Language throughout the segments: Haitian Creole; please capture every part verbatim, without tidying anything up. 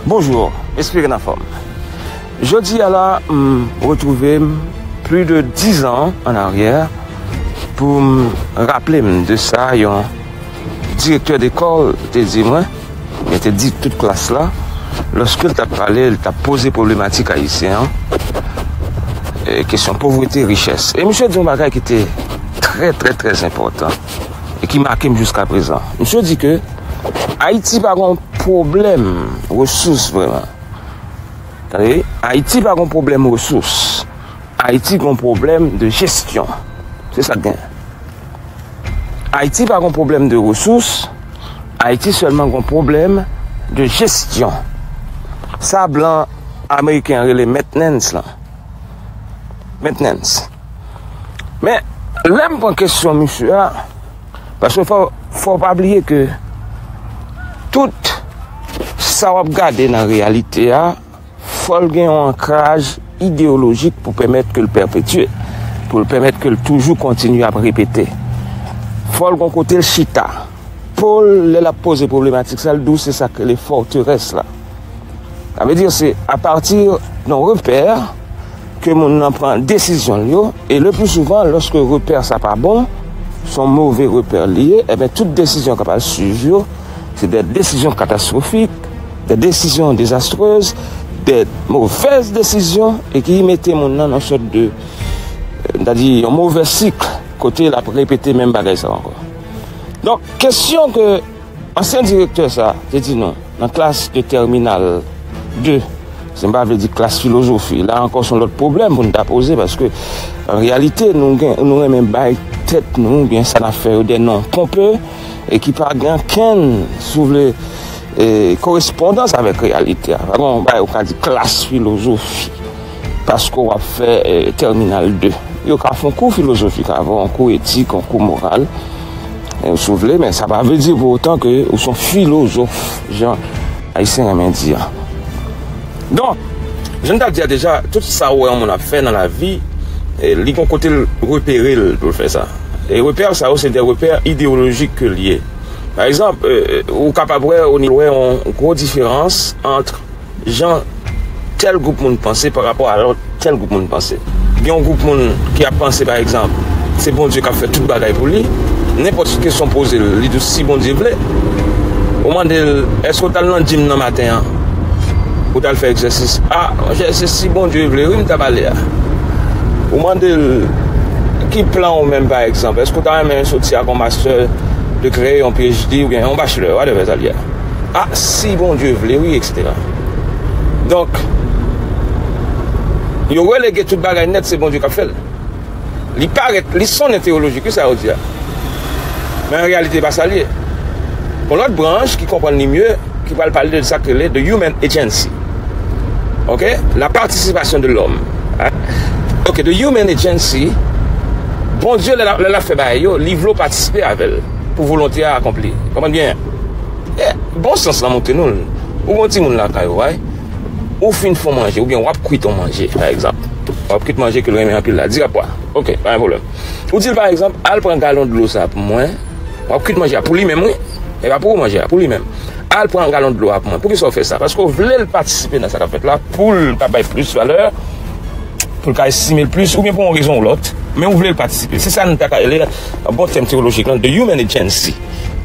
Bonjou, espere n anfòm. Jodi a la, m retwouve m plis de diz an an aryè pou m raple m de sa yon direktè dekòl te di mwen, li te di tout klas la, lòske l t ap pale, l t ap poze pwoblematik ayisyen an, e, kesyon povrete, richès. E misye di yon bagay ki te trè, trè, trè enpòtan e ki make m jiska prezan. Misye di ke Ayiti pa gen pwoblèm resous vrèman. Tande, Ayiti pa gen pwoblèm resous. Ayiti gen pwoblèm de jesyon. Se sa k gen. Ayiti pa gen pwoblèm de resous. Ayiti sèlman gen pwoblèm de jesyon. Sa blan ameriken an rele maintenance lan. Maintenance. Men, lè m pran kesyon misye a, paske fò, fò w pa bliye ke tout sa w ap gade nan reyalite a, fò l gen yon ankraj ideyolojik pou pèmèt ke l pèpetye, pou l pèmèt ke l toujou kontinye ap repete. Fò l gon kote l chita. Pou l, lè l ap poze pwoblematik sa, l di w se sa k rele fòterès la. Sa vle di se apati yon repè ke moun nan pran desizyon l yo, e le pli souvan, lòske repè sa pa bon, se yon move repè li ye, ebyen, tout desizyon k ap al swiv yo, se de desizyon katastwofik, de desizyon dezastrez, de movèz desizyon, e ki mete moun nan nan sòt de, euh, n ta di, yon move sik, kote l ap repete menm bagay sa ankò. Donk, kesyon ke ansyen direktè sa te di nou nan klas de tèminal de, se m pa vle di klas filozofi, la ankò se yon lòt pwoblèm pou n ta poze, paske an reyalite, nou gen, nou renmen bay tèt nou, oubyen sa n ap fè yo de non ponpe, e ki pa gen okenn, si w vle, e, korespondans avèk reyalite a. Pa gen yon bagay ou ka di klas filozofi paske w ap fè, e, tèminal de. Yo ka fè yon kou filozofik avè w, yon kou etik, yon kou moral, e, si w vle, men sa pa vle di pou otan ke ou se yon filozof, jan Ayisyen renmen di a. Donk, jan n t ap di a deja, tout sa w wè yon moun ap fè nan lavi, e, li gon kote l repere l pou l fè sa. E repè sa yo, se de repè ideyolojik ke l ye. Pa egzanp, e, ou kapab wè, ou ni wè yon gwo diferans ant jan tèl gwoup moun panse pa rapò a lòt tèl gwoup moun panse. Gen yon gwoup moun ki ap panse, pa egzanp, se Bondye k ap fè tout bagay pou li. Nenpòt kesyon poze l, li di w si Bondye vle. Ou mande l, èske w t al nan jim nan maten an? Ou t al fè egzèsis? A, monchè, se si Bondye vle, wi, m t ap ale a. Ou mande l, ki plan ou menm, pa egzanp? Èske w ta renmen soti ak yon mastè de kreye yon P H D oubyen yon bachelor, whatever sa l ye a? A, si Bondye vle, wi, et cetera. Donk, yo relege tout bagay nèt, se Bondye k ap fè l. Li parèt, li sonnen teyolojik, wi, sa yo di a. Men an reyalite, pa sa l ye. Gon lòt branch ki konprann li mye, ki pral pale de sa k rele the human agency. Ok? La participation de l'homme. Ok, the human agency, Bondye, lè l ap, lè l ap fè bagay yo, li vle w patisipe avè l pou volonte a akonpli. Konprann byen? E, bon sans lan montre nou l. Ou gon timoun lakay ou, right? Ou fin fè yon manje, oubyen w ap kwit yon manje, pa egzanp. W ap kwit manje ke l renmen anpil la, di rapò a. Ok, pa gen pwoblèm. Ou di l, pa egzanp, al pran galon dlo sa pou mwen. W ap kwit manje a pou li menm, wi. E pa pou ou manje a, pou li menm. Al pran galon dlo a pou mwen. Poukisa w fè sa? Paske w vle l patisipe nan sa k ap fèt la, pou l ka bay plis valè, pou l ka estime l plis, oubyen pou yon rezon ou lòt, men ou vle l patisipe. Se sa nou ta ka rele, an bon tèm teyolojik lan, the human agency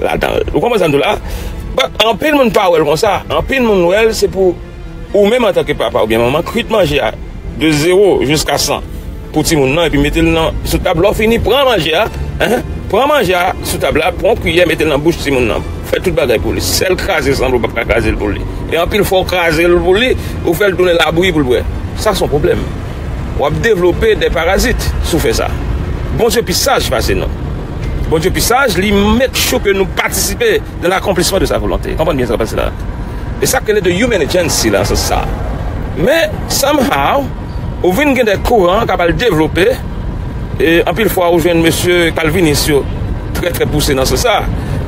ladan l. Ou konprann sa m di w la? But, anpil moun pa wè l konsa. Anpil moun wè l, se pou ou menm antanke papa oubyen manman, kwit manje a de zewo jiska san pou timoun nan, epi mete l nan, sou tab la, w fini, pran manje a, hein, pran manje a sou tab la, pran yon kiyè, mete l nan bouch timoun nan, fè tout bagay pou li. Sèl kraze sanble w p ap ka kraze l pou li. E anpil fwa w kraze l pou li, ou fè l tounen labri pou l bwè. Sa se yon pwoblèm. W ap devlope de parazit si w fè sa. Bondye pi saj pase nou. Bondye pi saj, li make sure ke nou patisipe dans l'accomplissement de sa volonté. Konprann byen sa k ap pase la. E sa k rele the human agency la, se sa. Men, somehow, ou vin gen de kouran k ap al devlope, e anpil fwa ou jwenn mesye kalvinis yo trè, trè pouse nan sans sa.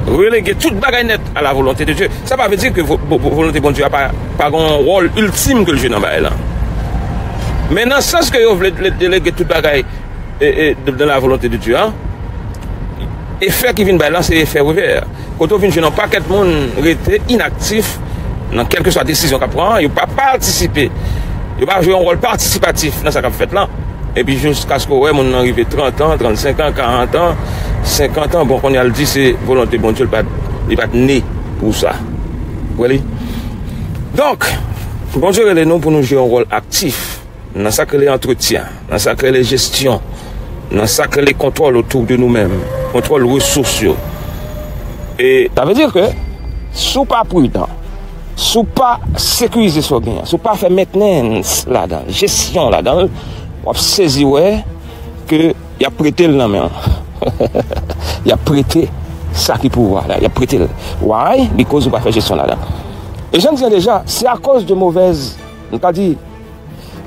Relege tout bagay nèt à la volonté de Dieu. Sa pa vle di ke vo-, vo-, volonte Bondye a pa, pa gen yon wòl iltim ke l jwe nan bagay la. Men nan sans ke yo vle de-, delege tout bagay e, e, de, de la volonte de Dye a, efè ki vin bay la, se efè revè. Kote w vin jwenn yon pakèt moun rete inaktif, Nan kèlkeswa desizyon k ap pran an, yo pa patisipe. Yo pa jwe yon wòl patisipatif nan sa k ap fèt lan. Epi jiskaske w wè moun nan rive trant an, trannsenk an, karant an, senkant an, bon, kounye a l di se volonte Bondye, li pa t, li pa t ne pou sa. Ou wè li? Donk, Bondye rele nou pou nou jwe yon wòl aktif nan sa k rele antretyen, nan sa k rele jesyon, nan sa k rele kontwòl otou de nou menm, kontwòl resous yo. E sa vle di ke si w pa pridan, si w pa sekirize sa w genyen, si w pa fè mentnans ladan l, jesyon ladan l, w ap sezi wè ke y ap prete l nan men w. Y ap prete sa ki pou w la, y ap prete l. Why? Because ou pa fè jesyon ladan l. E jan m di an deja, se akoz de movèz, nou ka di,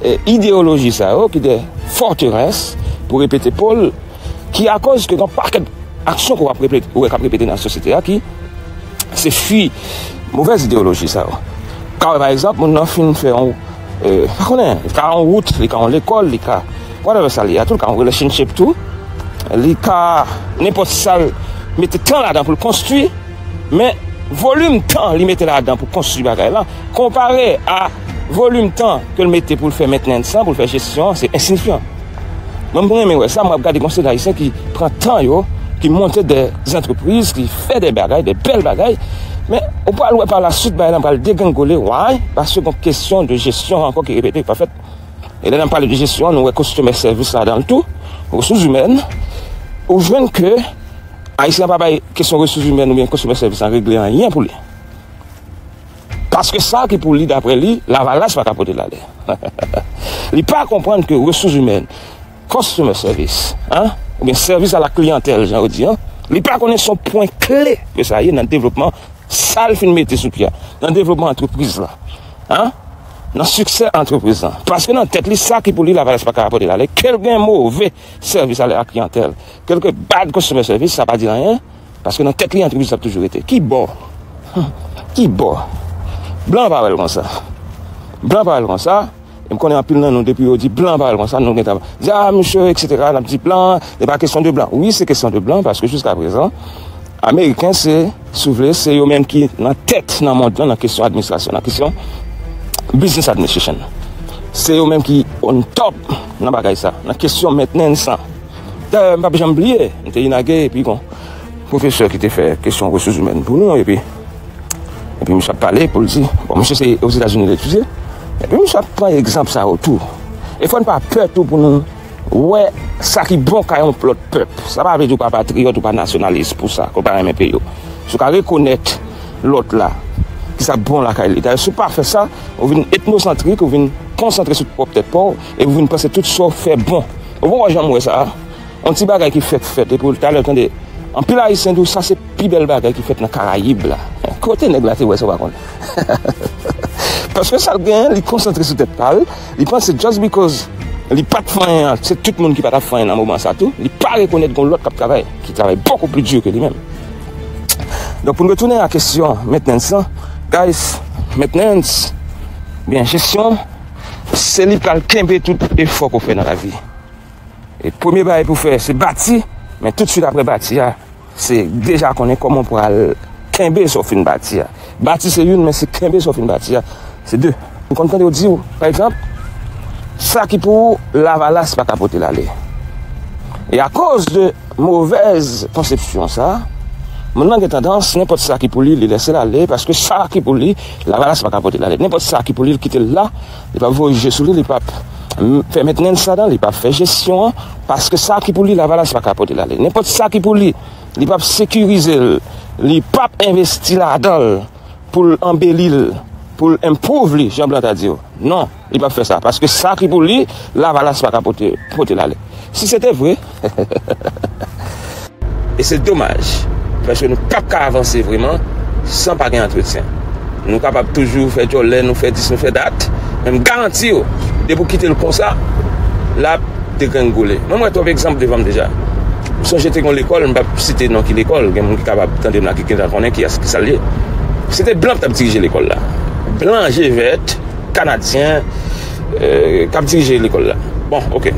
e, ideyoloji sa yo, ki de fòterès, pou repete Pòl, ki akoz ke gen pakèt aksyon ke w ap repete, ou wè k ap repete nan sosyete a, ki se fwi movèz ideyoloji sa yo. Ka wè, pa egzanp, moun nan fin fè yon, e, pa konnen, li ka yon wout, li ka yon lekòl, li ka, whatever sa li ye tou, li ka yon relationship tou, li ka nenpòt sa l mete tan ladan pou l konstwi, men volim tan li mete ladan pou konstwi bagay la, konpare a volim tan ke l mete pou l fè mentnans lan, pou l fè jesyon an, se ensiyifyan. Mwen, m renmen wè sa, mwen ap gade gon seri Ayisyen ki pran tan yo, ki monte de zantrepriz, ki fè de bagay, de bèl bagay, men ou pral wè pa la swit bagay lan pral degrengole, why? Paske gon kesyon de jesyon ankò ki repete, ki pa fèt. E lè n ap pale de jesyon, nou wè customer service ladan l tou, resous imèn, ou jwenn ke Ayisyen an pa bay kesyon resous imèn oubyen customer service lan regle anyen pou li. Paske sa ki pou li, daprè li, Lavalas pa ka pote l ale. Li pa konprann ke resous imèn, customer service, hein, oubyen sèvis a la kliyantèl, jan yo di an, li pa konnen se yon pwen kle ke sa ye nan devlopman sa l fin mete sou pye a, nan devlopman antrepriz la, hein, nan siksè antrepriz la. Paske nan tèt li, sa ki pou li, Lavalas pa ka pote l ale, ke l gen move sèvis a la kliyantèl, ke l gen bad customer service, sa pa di l anyen. Paske nan tèt li, antrepriz la ap toujou rete. Ki bò? Hmm. Ki bò? Blan pa wè l konsa. Blan pa wè l konsa. E m konnen anpil nan nou, depi yo di blan pa wè l konsa, nou gentan di, "Ah, misye, etsetera," n ap di blan, e pa kesyon de blan. Wi, se kesyon de blan, paske jiska prezan, Ameriken, se, si w vle, se yo menm ki nan tèt nan mond lan, nan kesyon administrasyon, nan kesyon business administration. Se yo menm ki on top nan bagay sa, nan kesyon mentnans lan. Dayè, m p ap janm bliye, m te inage, epi gon pwofesè ki te fè kesyon resous imèn pou nou, epi, epi misye ap pale pou l di, bon, misye se Ozetazini l etidye, epi misye ap pran egzanp sa yo tou. E fò n pa pè tou pou nou wè sa ki bon kay yon lòt pèp. Sa pa vle di w pa patriyòt, ou pa nasyonalis pou sa, ke w pa renmen peyi w. Si w ka rekonèt lòt la, ki sa k bon lakay li. Dayè, si w pa fè sa, ou vin etnosantrik, ou vin konsantre sou pwòp tèt pa w, epi ou vin panse tout sa w fè bon. Ou poko janm wè sa? Yon ti bagay ki fèt, fèt, epi w talè w tande anpil Ayisyen di w sa se pi bèl bagay ki fèt nan Karayib la. Kote nèg la te wè sa w pa konn? Paske sa l genyen, li konsantre sou tèt pa l, li panse just because li pa t fè anyen an, se tout moun ki pa t ap fè anyen nan moman sa tou, li pa rekonèt gon lòt k ap travay, ki travay bokou pli di ke li menm. Donk, pou n retounen a kesyon mentnans lan, guys, mentnans, byen jesyon, se li pral kenbe tout efò ke w fè nan lavi. E premye bagay pou w fè, se bati, men toutswit apre bati a, se deja konnen kòman w pral kenbe sa w fin bati a. Bati se youn, men se kenbe sa w fin bati a, se de. M konn tande yo di w, pa egzanp, sa ki pou ou, Lavalas pa ka pote l ale. E akoz de movèz konsepsyon sa, moun nan gen tandans, nenpòt sa ki pou li, li lese l ale, paske sa ki pou li, Lavalas pa ka pote l ale. Nenpòt sa ki pou li, l kite l la, li p ap voye je sou li, li p ap, mm, fè mentnans ladan, li p ap fè jesyon an, paske sa ki pou li, Lavalas pa ka pote l ale. Nenpòt sa ki pou li, li p ap sekirize l, li p ap envesti ladan l pou l anbeli l, pou l improve li, jan blan ta di yo. Non, li p ap fè sa, paske sa ki pou li, Lavalas pa ka pote, pote l ale. Si se te vre, e se domaj, paske nou p ap ka avanse vreman san pa gen antretyen. Nou kapab toujou fè djòlè, nou fè dis, nou fè dat, men m garanti w, depi w kite l konsa, l ap degrengole. Mwen, m wè twòp egzanp devan m deja. M sonje te gen yon lekòl, m p ap site non ki lekòl, gen moun ki kapab tande m la ki gentan konnen kiyès, kisa l ye. Se te blan k t ap dirije lekòl la. Blan, je vèt, kanadyen, euh, k ap dirije lekòl la. Bon, oke.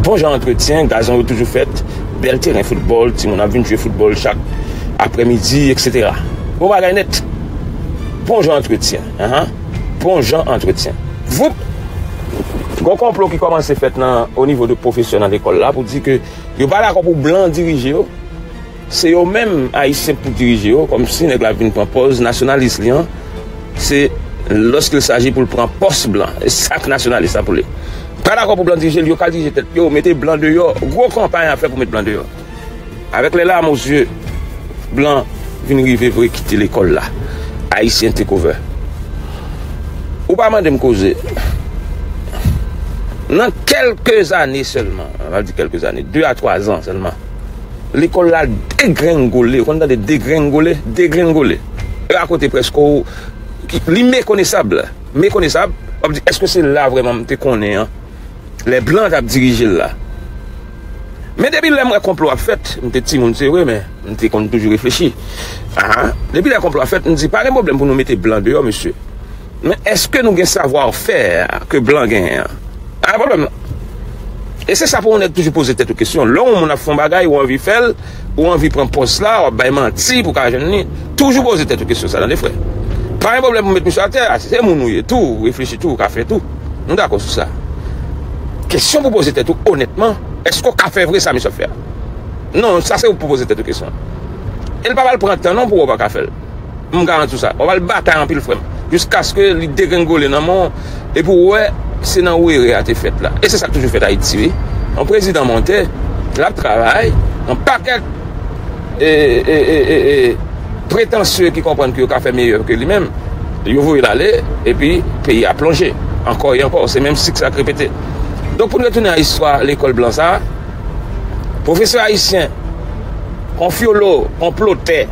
Bon jan antretyen, gazon yo toujou fèt, bèl teren foutbòl, timoun ap vin jwe foutbòl chak aprèmidi, etsetera. Bon bagay nèt. Bon jan antretyen. Ahan. Bon jan antretyen. Voup! Gon konplo ki kòmanse fèt nan, o nivo de pwofesè nan lekòl la pou di ke yo pa dakò pou blan dirije yo. Se yo menm Ayisyen pou dirije yo, kòmsi nèg la vin pran pòz nasyonalis li an. Se lorsqu'il s'agit pou l pran pòs blan. E sa k nasyonalis la pou li. Pa dakò pou blan dirije l, yo ka dirije tèt yo, mete blan deyò. Gwo kanpay ap fè pou met blan deyò. Avec les larmes aux yeux, blan vin rive vre kite lekòl la. Ayisyen take over. Ou pa mande m koze. Nan kèlke zane sèlman, m ap di kèlke zane, de a twa zan sèlman, lekòl la degrengole. Ou konn tande degrengole? Degrengole. E akote prèske w, ki- li mekonesab. Mekonesab. W ap di, èske se la vrèman m te konnen an? Lè blan t ap dirije l la. Men depi lè m wè konplo ap fèt, m te timoun se vre, men m te konn toujou reflechi. Ahan. Depi lè konplo ap fèt, m di, pa gen pwoblèm pou nou mete blan deyò, mesye. Men èske nou gen savwa fè ke blan genyen an? A pwoblèm nan. E se sa pou yon nèg toujou poze tèt ou kesyon. Lè yon moun ap fè yon bagay, ou anvi fè l, ou anvi pran pòs la, w ap bay manti pou w ka jwenn li. Toujou poze tèt ou kesyon sa, tande frè. Pa gen pwoblèm pou met misye atè, a, se moun ou ye tou, ou reflechi tou, ou ka fè tou. Nou dakò sou sa. Kesyon pou poze tèt ou onètman, èske w ka fè vre sa misye ap fè a? Non, sa se ou pou poze tèt ou kesyon. E l pa pral pran tan non pou wè w pa ka fè l. M garanti w sa. W ap al batay anpil, frè m. Jiskaske li degrengole nan men w, epi w wè se nan ou erè a te fèt la. E se sa k toujou fèt Ayiti, wi. Yon prezidan monte, l ap travay, yon pakèt e, e, e, e, e, pretansye ki konprann ke yo ka fè meyè ke li menm, yo voye l ale, epi peyi a plonje. Ankò e ankò, se menm sik sa k repete. Donk, pou n retounen a istwa lekòl blan sa a, pwofesè ayisyen, konfyolo, konplotè,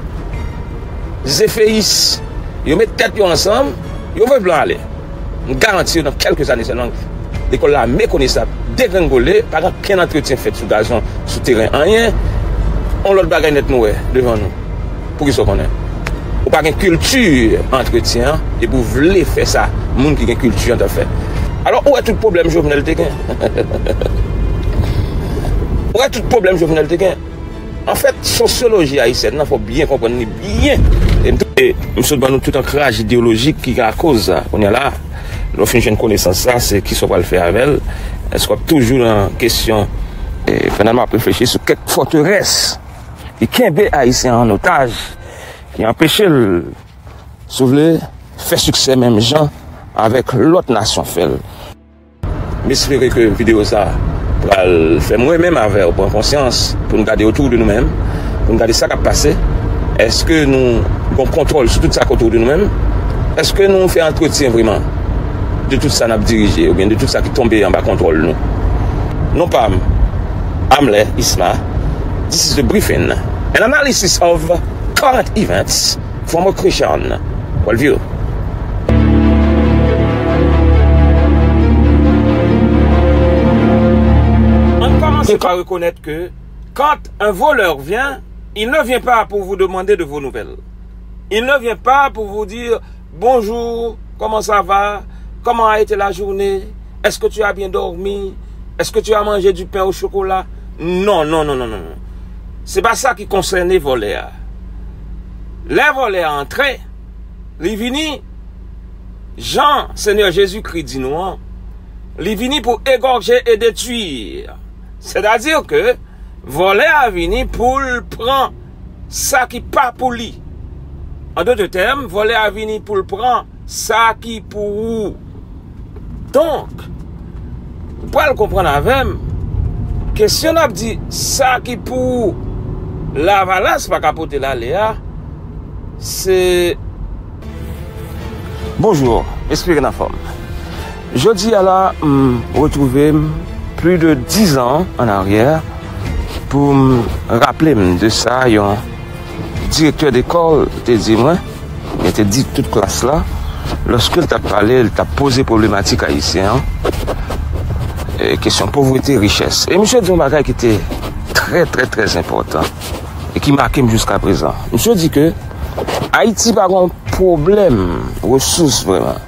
zefeyis, yo met tèt yo ansanm, yo voye blan ale. M garanti yo nan kèlke zane sèlman, lekòl la mekonesab, degrengole, pa gen okenn antretyen fèt sou gazon, sou teren, anyen. On lòt bagay nèt nou wè devan nou. Poukisa w konnen? Ou pa gen kilti antretyen an, epi w vle fè sa moun ki gen kilti an t ap fè. Alò, ou wè tout pwoblèm Jovenel te gen. Ou wè tout pwoblèm Jovenel te gen. Anfèt, sosyoloji ayisyèn nan, fò w byen konprann li byen. E m tou- e m sot ban nou tout ankraj ideyolojik ki ka koz sa. Kounye a la, lè w fin jwenn konesans sa, se kisa w pral fè avè l? Èske w ap toujou nan kesyon, e, pandan m ap reflechi sou kèk fòterès ki kenbe Ayisyen an otaj, ki anpeche l, si w vle, fè siksè menm jan avèk lòt nasyon fè l? M espere ke videyo sa pral fè mwen menm avè w pran konsyans pou n gade otou de nou menm, pou n gade sa k ap pase. Èske nou gon kontwòl sou tout sa k otou de nou menm? Èske nou fè antretyen vrèman de tout sa n ap dirije oubyen de tout sa ki tonbe anba kontwòl nou? Non pa m, Amlè Isma, this is the briefing, an analysis of current events from a Christian worldview. Ann kòmanse pa rekonèt ke quand un voleur vient, il ne vient pas pour vous demander de vos nouvelles. Il ne vient pas pour vous dire bonjour, comment ça va, comment a été la journée, est-ce que tu as bien dormi, est-ce que tu as mangé du pain au chocolat? Non, non, non, non, non. Se pa sa ki konsène vòlè a. Lè vòlè a antre, li vini, jan Senyè Jezikri di nou an, li vini pou egòje e detwi. Sètadi ke vòlè a vini pou l pran sa ki pa pou li. An dòt tèm, vòlè a vini pou l pran sa ki pou ou. Donk, ou pral konprann avè m, kesyon n ap di sa ki pou ou, Lavalas pa ka pote l ale a, se Bonjou, espere n anfòm. Jodi a la, m retwouve m plis de diz an an aryè pou m raple m de sa yon direktè dekòl te di mwen, li te di tout klas la, lòske l t ap pale, l t ap poze pwoblematik ayisyen an, e, kesyon povrete, richès. E misye di yon bagay ki te trè, trè, trè enpòtan e ki make m jiska prezan. Misye di ke Ayiti pa gon pwoblèm resous vrèman.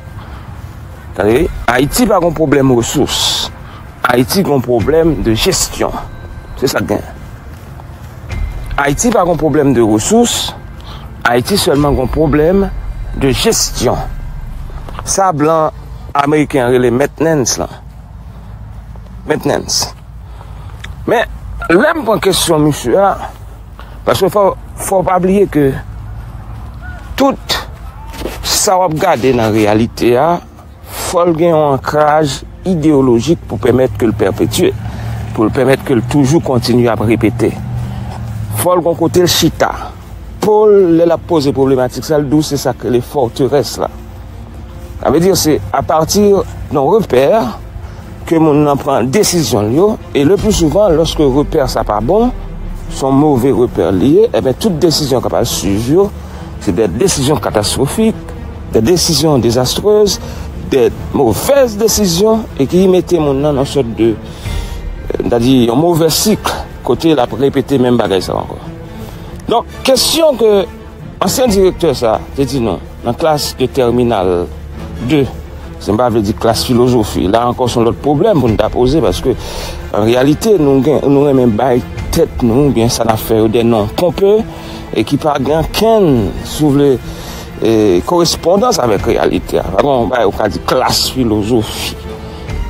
Tande, Ayiti pa gon pwoblèm resous. Ayiti gon pwoblèm de jesyon. Se sa k gen. Ayiti pa gon pwoblèm de resous. Ayiti sèlman gon pwoblèm de jesyon. Sa blan ameriken an rele maintenance lan. Maintenance. Men, lè m pran kesyon misye a, paske fò, fò w pa bliye ke tout sa w ap gade nan reyalite a, fò l gen yon ankraj ideyolojik pou pèmèt ke l pèpetye, pou l pèmèt ke l toujou kontinye ap repete. Fò l gen yon kote l chita. Pou l, lè l ap poze pwoblematèk sa, l di w se sa k rele fòterès la. Sa vle di se apati yon repè ke moun nan pran desizyon l yo, e le pli souvan, lòske repè sa pa bon, se yon move repè li ye, ebyen, tout desizyon k ap al swiv yo, se de desizyon katastwofik, de desizyon dezastrez, de movèz desizyon, e ki mete moun nan nan sòt de, euh, n ta di, yon move sik, kote l ap repete menm bagay sa ankò. Donk, kesyon ke ansyen direktè sa te di nou nan klas de tèminal de, se m pa vle di klas filozofi, la ankò se yon lòt pwoblèm pou n ta poze, paske an reyalite, nou gen, nou renmen bay tèt nou, oubyen sa n ap fè yo de non ponpe, e ki pa gen okenn, si w vle, e, korespondans avèk reyalite a. Pa gen yon bagay ou ka di klas filozofi,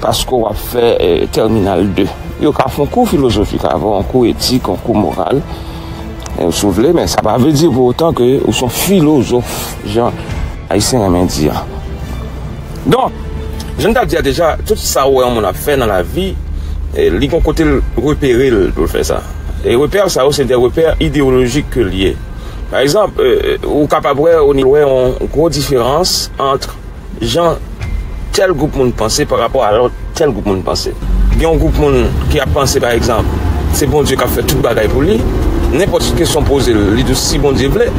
paske w ap fè, e, tèminal de. Yo ka fè yon kou filozofik avè w, yon kou etik, yon kou moral, e, si w vle, men sa pa vle di pou otan ke ou se yon filozòf, jan Ayisyen renmen di a. Donk, jan n t ap di a deja, tout sa w wè yon moun ap fè nan lavi, e, li gon kote l repere l pou l fè sa. E repè sa yo, se de repè ideyolojik ke l ye. Pa egzanp, e, ou kapab wè, ou ni wè yon gwo diferans ant jan tèl gwoup moun panse pa rapò a lòt tèl gwoup moun panse. Gen yon gwoup moun ki ap panse, pa egzanp, se Bondye k ap fè tout bagay pou li. Nenpòt kesyon poze l, li di w si Bondye vle.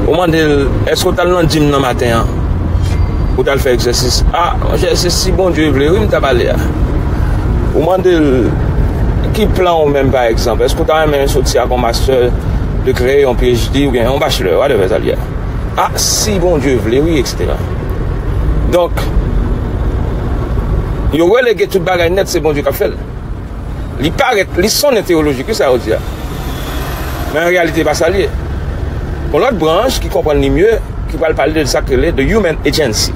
Ou mande l, èske w t al nan gym nan maten an? Ou t al fè egzèsis? A, monchè, se si Bondye vle, wi, m t ap ale a. Ou mande l, ki plan ou menm, pa egzanp? Èske w ta renmen soti ak yon master de kreye yon P H D oubyen yon bachelor, whatever sa l ye a? A, si Bondye vle, wi, et cetera. Donk, yo relege tout bagay nèt, se Bondye k ap fè l. Li parèt, li sonnen teyolojik, wi, sa yo di a. Men an reyalite, pa sa l ye. Gon lòt branch ki konprann li mye, ki pral pale de sa k rele the human agency.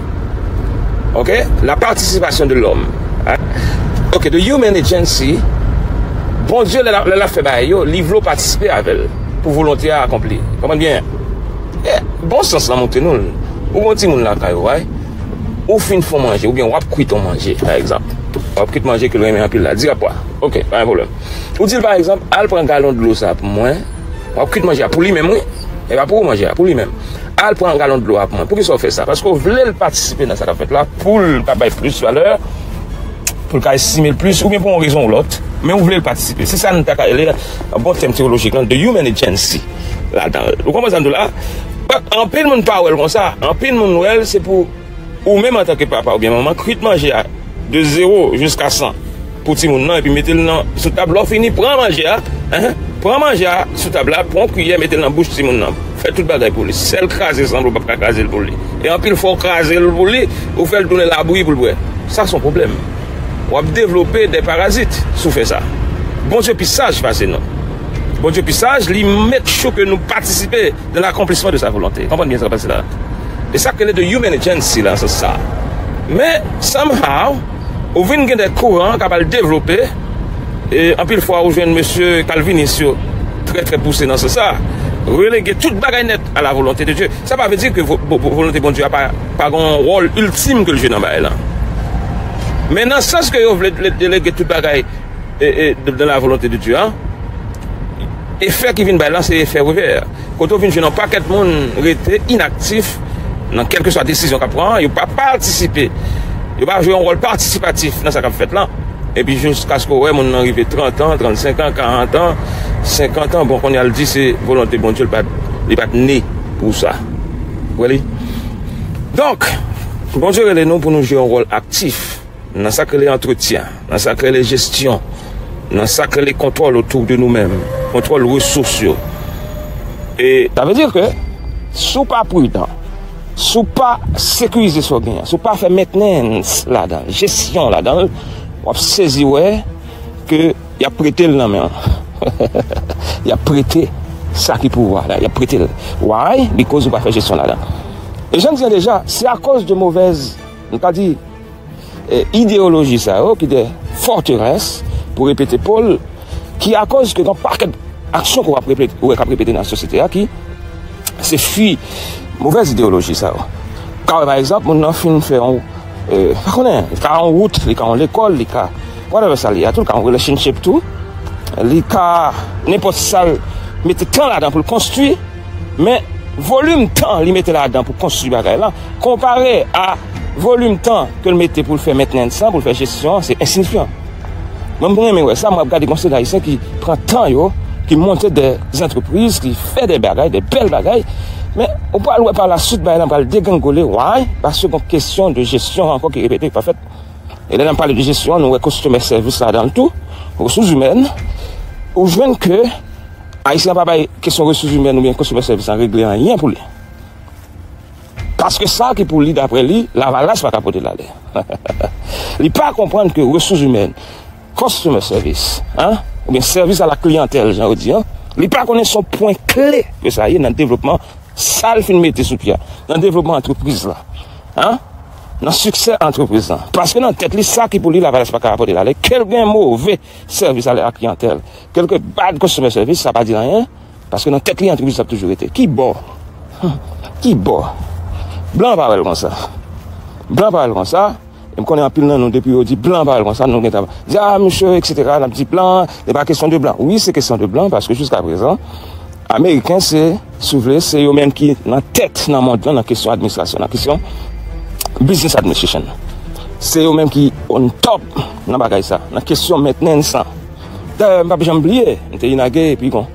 Ok? La participation de l'homme. Ok, the human agency, Bondye, lè l ap, lè l ap fè bagay yo, li vle w patisipe avè l pou volonte a akonpli. Konprann byen? E, bon sans lan montre nou l. Ou gon timoun lakay ou, right? Ou fin fè w manje, oubyen w ap kwit yon manje, pa egzanp. W ap kwit manje ke l renmen anpil la, dirapwa. Ok, pa gen pwoblèm. Ou di l, pa egzanp, al pran galon dlo sa pou mwen. W ap kwit manje a pou li menm, wi. E pa pou ou manje a, pou li menm. Al pran galon dlo a pou mwen. Poukisa w fè sa? Paske w vle l patisipe nan sa k ap fèt la, pou l ka bay plis valè, pou l ka estime l plis, oubyen pou yon rezon ou lòt, men ou vle l patisipe. Se sa n ta ka rele, an bon tèm teyolojik lan, the human agency ladan l. Ou konprann sa m di w la? But, anpil moun pa wè l konsa. Anpil moun wè l, se pou ou menm antanke papa oubyen manman, kwit manje a de zewo jiska san pou timoun nan, epi mete l nan, sou tab. Lè w fini, pran manje a, hein, pran manje a sou tab la, pran yon kiyè, mete l nan bouch timoun nan. Fè tout bagay pou li. Sèl kraze sanble w p ap ka kraze l pou li. E anpil fwa w kraze l pou li, ou fè l tounen labri pou l bwè. Sa se yon pwoblèm. W ap devlope de parazit si w fè sa. Bondye pi saj pase nou. Bondye pi saj, li make sure ke nou patisipe dans l'accomplissement de sa volonté. Konprann byen sa k pase la. E sa k rele the human agency la, se sa. Men, somehow, ou vin gen de kouran k ap al devlope, e anpil fwa ou jwenn mesye kalvinis yo trè, trè pouse nan sans sa. Relege tout bagay nèt à la volonté de Dieu. Sa pa vle di ke vo-, vo-, volonte Bondye a pa, pa gen yon wòl iltim ke l jwe nan bagay lan. Men nan sans ke yo vle de-, delege tout bagay e, e, de, de la volonté de Dieu, hein? Efè ki vin bay lan, se efè revè. Kote w vin jwenn yon pakèt moun rete inaktif nan kèlkeswa desizyon k ap pran, yo pa patisipe, yo pa jwe yon wòl patisipatif nan sa k ap fèt lan. Epi jiskaske w wè moun nan rive trant an, trannsenk an, karant an, senkant an, bon, kounye a l di se volonte Bondye, li pa t, li pa t ne pou sa. Ou wè li? Donk, Bondye rele nou pou nou jwe yon wòl aktif nan sa k rele antretyen, nan sa k rele jesyon, nan sa k rele kontwòl otou de nou menm, kontwòl resous yo. E sa vle di ke si w pa pridan, si w pa sekirize sa w genyen, si w pa fè maintenance ladan l, jesyon ladan l, w ap sezi wè ke y ap prete l nan men w. Y ap prete sa ki pouvwa la, y ap prete l. Why? Because ou pa fè jesyon ladan. E jan m di an deja, se akoz de movèz, nou ka di, e, ideyoloji sa yo, ki de fòterès, pou repete Pòl, ki akoz ke gen pakèt aksyon ke w ap repete, ou wè k ap repete nan sosyete a, ki se fwi movèz ideyoloji sa yo. Ka wè, pa egzanp, moun nan fin fè yon, e, pa konnen, li ka yon wout, li ka yon lekòl, li ka, whatever sa li ye, tou, li ka yon relationship tou, li ka nenpòt sa l mete tan ladan pou l konstwi, men volim tan li mete ladan pou konstwi bagay la, konpare a volim tan ke l mete pou l fè mentnans lan, pou l fè jesyon an, se ensiyifiyan. Mwen, m renmen wè sa, mwen ap gade gon seri de Ayisyen ki pran tan yo, ki monte de zantrepriz, ki fè de bagay, de bèl bagay, men ou pral wè pa la swit bagay lan pral degrengole, why? Paske gon kesyon de jesyon ankò ki repete, ki pa fèt. E lè n ap pale de jesyon, nou wè customer service ladan l tou, resous imèn, ou jwenn ke Ayisyen an pa bay kesyon resous imèn oubyen customer service lan regle anyen pou li. Paske sa ki pou li, daprè li, Lavalas pa ka pote l ale. Li pa konprann ke resous imèn, customer service, hein, oubyen service à la clientèle, jan yo di an, li pa konnen se yon pwen kle ke sa ye nan devlopman sa l fin mete sou pye a, nan devlopman antrepriz la, hein, nan siksè antrepriz la. Paske nan tèt li, sa ki pou li, Lavalas pa ka pote l ale, ke l gen move service à la clientèle, ke l gen bad customer service, sa pa di l anyen, paske nan tèt li, antrepriz la ap toujou rete. Ki bò? Hmm. Ki bò? Blan pa wè l konsa. Blan pa wè l konsa. E m konnen anpil nan nou, depi yo di blan pa wè l konsa, nou gentan di, "Ah, misye, et cetera", n ap di blan, e pa kesyon de blan. Wi, se kesyon de blan, paske jiska prezan, Ameriken, se, si w vle, se yo menm ki nan tèt nan mond lan, nan kesyon administrasyon, nan kesyon business administration. Se yo menm ki on top nan bagay sa, nan kesyon mentnans lan. Dayè, m p ap janm bliye, m te inage, epi gon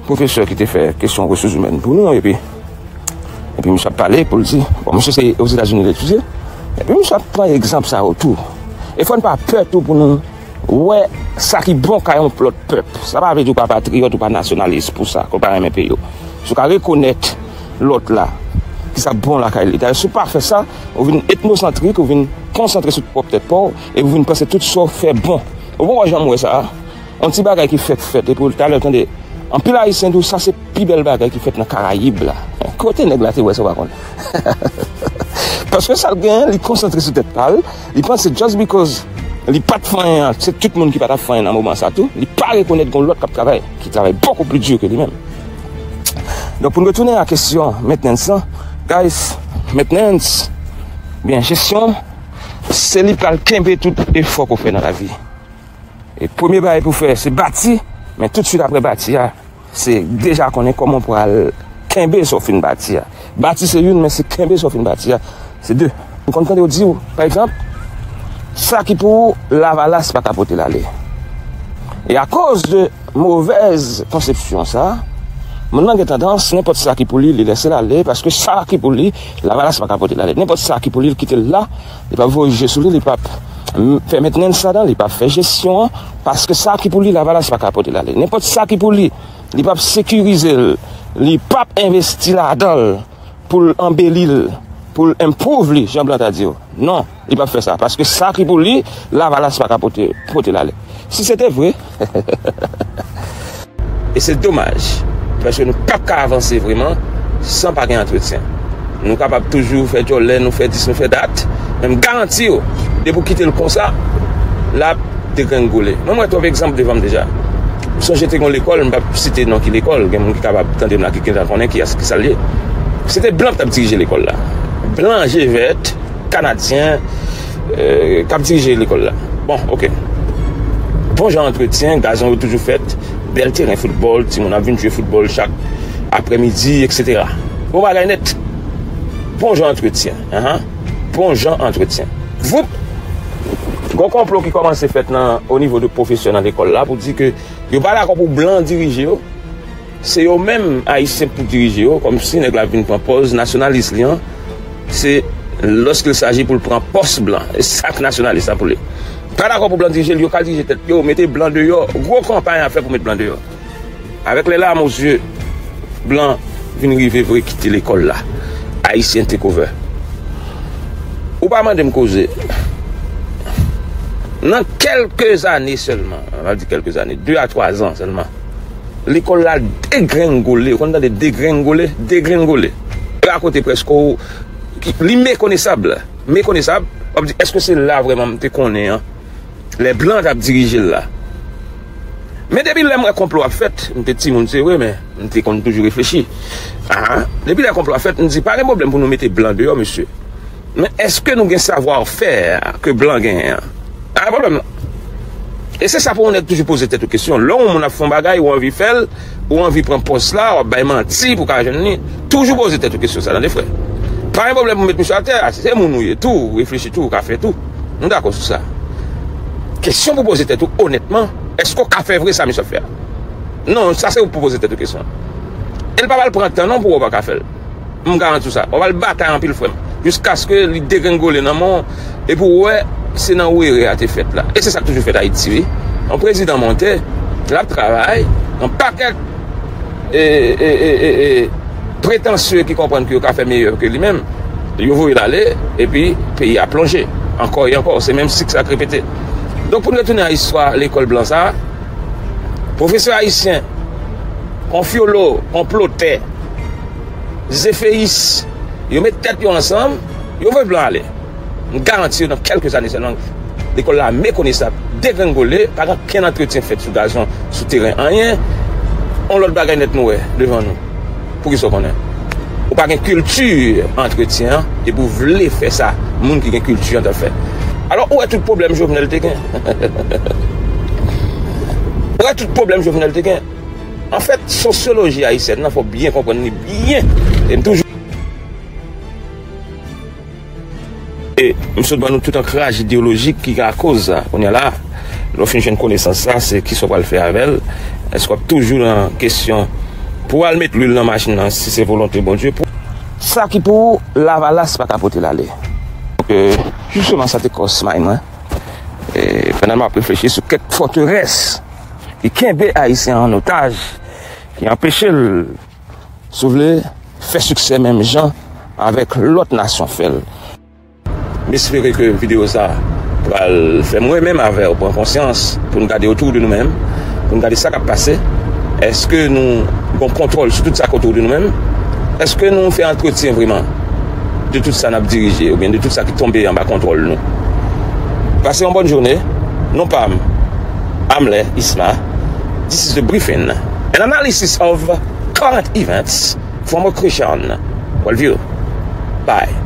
pwofesè ki te fè kesyon resous imèn pou nou, epi, epi misye ap pale pou l di, bon, misye se Ozetazini l etidye, epi misye ap pran egzanp sa yo tou. E fò n pa pè tou pou nou wè sa ki bon ka yon lòt pèp. Sa pa vle di w pa patriyòt, ou pa nasyonalis pou sa, ke w pa renmen peyi w. Si w ka rekonèt lòt la, ki sa bon lakay li. Dayè, si w pa fè sa, ou vin etnosantrik, ou vin konsantre sou pwòp tèt pa w, e ou vin panse tout sa w fè bon. Ou poko janm wè sa. Yon ti bagay ki fèt, fèt, epi w talè w tande anpil Ayisyen di w sa se pi bèl bagay ki fèt nan Karayib la. Kote nèg la te wè sa w pa konn? Paske sa l genyen, li konsantre sou tèt pa l, li panse just because li pa t fè anyen an, se tout moun ki pa t ap fè anyen nan moman sa tou, li pa rekonèt gon lòt k ap travay, ki travay bokou pli di ke li menm. Donk, pou n retounen a kesyon mentnans lan, guys, mentnans, byen jesyon, se li pral kenbe tout efò ke w fè nan lavi. E premye bagay pou w fè, se bati, men toutswit apre bati a, se deja konnen kòman w pral kenbe sa w fin bati a. Bati se youn, men se kenbe sa w fin bati a, se de. M konn tande yo di w, pa egzanp, sa ki pou ou, Lavalas pa ka pote l ale. E akoz de movèz konsepsyon sa, moun nan gen tandans, nenpòt sa ki pou li, li lese l ale, paske sa ki pou li, Lavalas pa ka pote l ale. Nenpòt sa ki pou li, l kite l la, li p ap voye je sou li, li p ap, mm, fè mentnans ladan, li p ap fè jesyon an, paske sa ki pou li, Lavalas pa ka pote l ale. Nenpòt sa ki pou li, li p ap sekirize l, li p ap envesti ladan l pou l anbeli l, pou l improve li, jan blan ta di yo. Non, li p ap fè sa, paske sa ki pou li, Lavalas pa ka pote, pote l ale. Si se te vre, e se domaj, paske nou p ap ka avanse vreman san pa gen antretyen. Nou kapab toujou fè djòlè, nou fè dis, nou fè dat, men m garanti w, depi w kite l konsa, l ap degrengole. Mwen, m wè twòp egzanp devan m deja. M sonje te gen yon lekòl, m p ap site non ki lekòl, gen moun ki kapab tande m la, ki gentan konnen kiyès, kisa l ye. Se te blan k t ap dirije lekòl la. Blan, je vèt, kanadyen, euh, k ap dirije lekòl la. Bon, oke. Bon jan antretyen, gazon yo toujou fèt, bèl teren foutbòl, timoun ap vin jwe foutbòl chak aprèmidi, et cetera. Bon bagay nèt. Bon jan antretyen, ahan. Bon jan antretyen. Voup! Gon konplo ki kòmanse fèt nan, o nivo de pwofesè nan lekòl la pou di ke yo pa dakò pou blan dirije yo. Se yo menm, Ayisyen, pou dirije yo, kòmsi nèg la vin pran pòz nasyonalis li an. Se lorsqu'il s'agit pou l pran pòs blan. E sa k nasyonalis la pou li. Pa dakò pou blan dirije l, yo ka dirije tèt yo, mete blan deyò. Gwo kanpay ap fè pou met blan deyò. Avèk lè larm o zye, blan vin rive vre kite lekòl la. Ayisyen take over. Ou pa mande m koze. Nan kèlke zane sèlman, m ap di kèlke zane, de a twa zan sèlman, lekòl la degrengole. Ou konn tande degrengole? Degrengole. E akote prèske w ki, li mekonesab. Mekonesab, w ap di, èske se la vrèman m te konnen an? Lè blan t ap dirije l la. Men depi lè m wè konplo ap fèt, m te timoun, se vre, men m te konn toujou reflechi. Aha. Depi lè konplo ap fèt, m di, pa gen pwoblèm pou nou mete blan deyò, mesye. Men èske nou gen savwa fè ke blan genyen an? A pwoblèm nan. E se sa pou yon nèg toujou poze tèt ou kesyon. Lè yon moun ap fè yon bagay, ou anvi fè l, ou anvi pran pòs la, w ap bay manti pou w ka jwenn li. Toujou poze tèt ou kesyon sa, tande frè. Pa gen pwoblèm pou met misye atè, a, se moun ou ye tou, ou reflechi tou, ou ka fè tou. Nou dakò sou sa. Kesyon pou poze tèt ou onètman, èske w ka fè vre sa misye ap fè a? Non, sa se ou pou poze tèt ou kesyon. E l pa pral pran tan non pou wè w pa ka fè l. M garanti w sa. W ap al batay anpil, frè m. Jiskaske li degrengole nan men w, epi w wè se nan ou erè a te fèt la. E se sa k toujou fèt Ayiti, wi. Yon prezidan monte, l ap travay, yon pakèt e, e, e, e, e, pretansye ki konprann ke yo ka fè meyè ke li menm, yo voye l ale, epi peyi a plonje. Ankò e ankò, se menm sik sa k repete. Donk, pou n retounen a istwa lekòl blan sa a, pwofesè ayisyen, konfyolo, konplotè, zefeyis, yo met tèt yo ansanm, yo voye blan ale. M garanti yo, nan kèlke zane sèlman, lekòl la mekonesab, degrengole, pa gen okenn antretyen fèt sou gazon, sou teren, anyen. On lòt bagay nèt nou wè devan nou. Poukisa w konnen? Ou pa gen kilti antretyen an, epi w vle fè sa moun ki gen kilti an t ap fè. Alò, ou wè tout pwoblèm Jovenel te gen. Ou wè tout pwoblèm Jovenel te gen. Anfèt, sosyoloji ayisyèn nan, fò w byen konprann li byen. E m toujou E m sot ban nou tout ankraj ideyolojik ki ka koz sa. Kounye a la, lè w fin jwenn konesans sa, se kisa w pral fè avè l? Èske w ap toujou nan kesyon pou w al met lwil nan machin nan, si se volonte Bondye? Pou sa ki pou ou, lavalas pa ka pote l ale. Donk, e, jisteman, sa te kòs may mwen. E, pandan m ap reflechi sou kèk fòterès ki kenbe Ayisyen an otaj, ki anpeche l, si w vle, fè siksè menm jan avèk lòt nasyon fè l. M espere ke videyo sa pral fè mwen menm avè w pran konsyans pou n gade otou de nou menm, pou n gade sa k ap pase. Èske nou gen kontwòl sou tout sa k otou de nou menm? Èske nou fè antretyen vrèman de tout sa n ap dirije oubyen de tout sa ki tonbe anba kontwòl nou? Pase yon bòn jounen. Non pa m, Amlè Isma. This is the briefing, an analysis of current events from a Christian worldview. Bye.